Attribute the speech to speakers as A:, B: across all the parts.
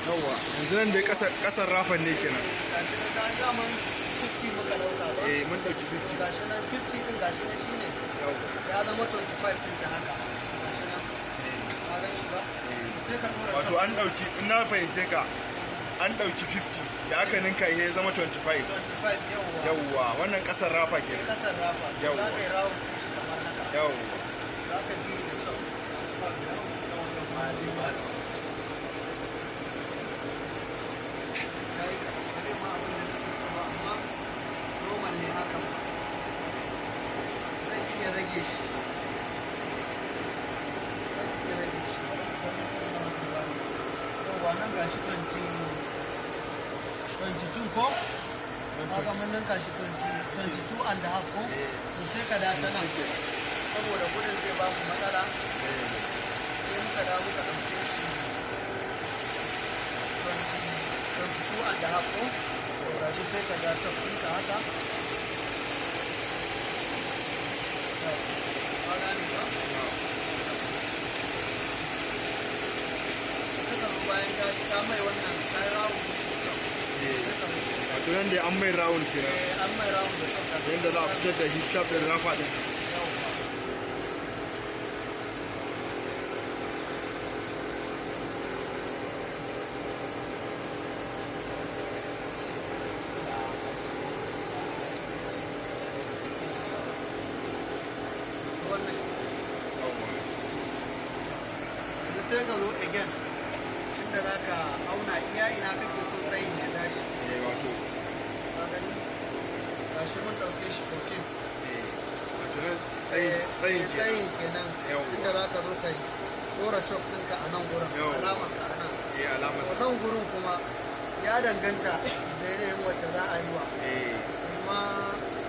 A: Yawwa, yanzu nan dai kasar rafan ne kenan.
B: Gashi nan, ka daman 50 muka dauka ba?
A: Eh, mun dauki 50.
B: Gashi nan, 50 din gashi nan shine.
A: Yawwa.
B: Ya zama 25 din ta haka, gashi nan. Ka gan shi ba? Sai ka dora.
A: Wato an dauki, in na fahimce ka, an dauki 50 da aka ninka ya zama 25.
B: 25, yawwa.
A: Yawwa, wannan kasar rafa
B: Sai
A: kenan.
B: kasar rafa.
A: Yawwa.
B: Za ka yi round din shi kamar haka.
A: Yawwa.
B: Za ka bi da chalk. Ya yi kaɗan, ba zai ma abin da nake so ba, amma normal ne haka. Zan iya rage shi, zan iya rage shi. Yawwa, nan gashi 20, 22 ko? Kaga mun ninka shi 20, 22 and a half ko? To sai ka da ta nan, saboda gudun zai ba mu matsala, sai muka da muka ɗauke shi 20, 22 and a half ko? To gashi, sai ka da chalk ɗinka haka. To, ka gane ba? Sai ka zo bayan ka mai wannan, ka yi round ɗin shi da chalk. Sai ka zo.
A: Wato nan dai an mai round kenan.
B: Eh, an mai round da chalk.
A: Yadda za a fitar da hip shape din rafa din.
B: Yawwa. Wannan
A: Yawwa.
B: yanzu sai ka zo again inda za ka auna iya ina kake so tsayin ya tashi.
A: Eh, wato
B: Ka gani, gashi mun ɗauke shi 14.
A: Eh, wato nan tsayin tsayin kenan.
B: Tsayin kenan.
A: Yawwa.
B: Inda za ka zo ka yi ɗora chalk ɗinka a nan gurin.
A: Yawwa.
B: Alamar ka a nan.
A: Eh, alamar
B: To
A: sa.
B: nan gurin kuma ya danganta da yanayin wacce za a yi wa. Amma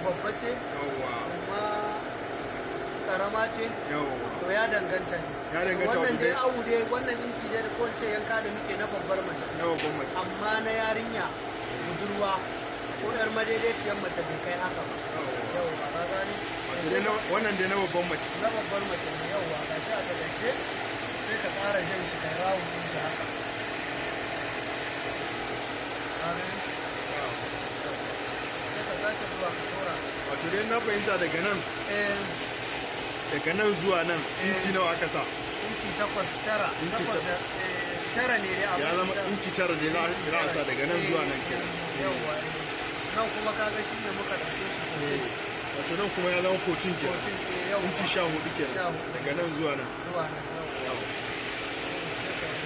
B: babba ce, amma karama ce. To ya danganta ne.
A: Ya danganta.
B: Wannan
A: Wato
B: dai
A: dai
B: awu dai, wannan ɗinki dai, ko in ce yanka da muke na babbar mace.
A: Na babban mace.
B: Amma na yarinya budurwa ko yar madaidaiciyar mace bai kai haka ba. Yauwa, ka gane?
A: Wato dai wannan dai na babban mace.
B: Na babbar mace ne, yauwa. Ga shi a takaice, sai ka ƙara jan shi, kai round ɗin shi haka. Ka gani? Sai ka sake zuwa ka tura.
A: Wato dai na fahimta daga nan, daga nan zuwa nan inci nawa aka sa?
B: Inci 8, 9.
A: Inci
B: 8 9 ne dai.
A: Ya
B: Amma
A: zama inci 9 dai za a sa daga nan zuwa nan kenan.
B: Yauwa, eh. Nan kuma kaga shi ne muka ɗauke shi 14.
A: Wato nan kuma ya zama 14 kenan.
B: 14, eh, yauwa.
A: Inci 14 kenan.
B: 14.
A: Daga nan zuwa nan.
B: Zuwa nan, yauwa. Sai ka yi.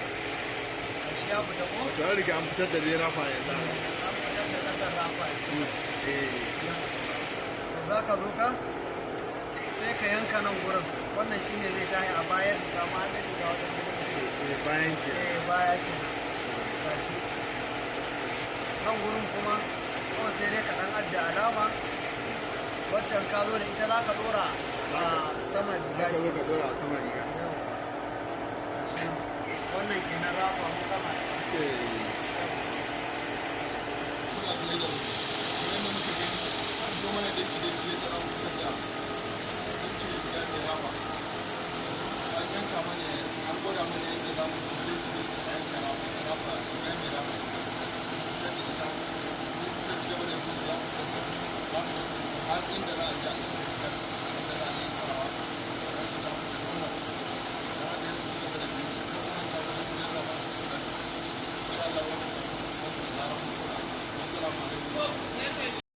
B: Gashi ya fita ko?
A: Wato an riga an fitar da dai rafa yanzu.
B: An fitar da ƙasar rafa yanzu. To za ka zo ka sai ka yanka nan gurin. Wannan shine zai tashi a bayan riga ma, hannun riga wajen gidan zai.
A: Eh, bayan kenan.
B: Eh, baya kenan. Gashi nan gurin kuma kawai sai dai ka dan ajiye alama waccan, ka zo da ita za ka dora a saman riga.
A: Za ka zo ka dora a saman riga.
B: Yawwa. Gashi nan. Wannan kenan, rafa mun gama.
C: Kuna biye da mu kamar yadda muke gani, an zo mana daki daki yadda za mu fitar da ɗinkin riga mai rafa. An yanka mana, an gwada mana yadda za mu fi daki daki a yanka rafa, rafa riga mai rafa, fitar da ita. Mu kuka ci gaba da yin, za mu fitar da za mu har inda za a je a ɗinka rigar, inda za a yi sawa za ta fita normal. Don haka yanzu ci gaba da biyu ko kuma ta wani kudin rafa su suna. Insha Allah, wannan samu sakamakon da zarar mun kula. Wassalamu alaikum.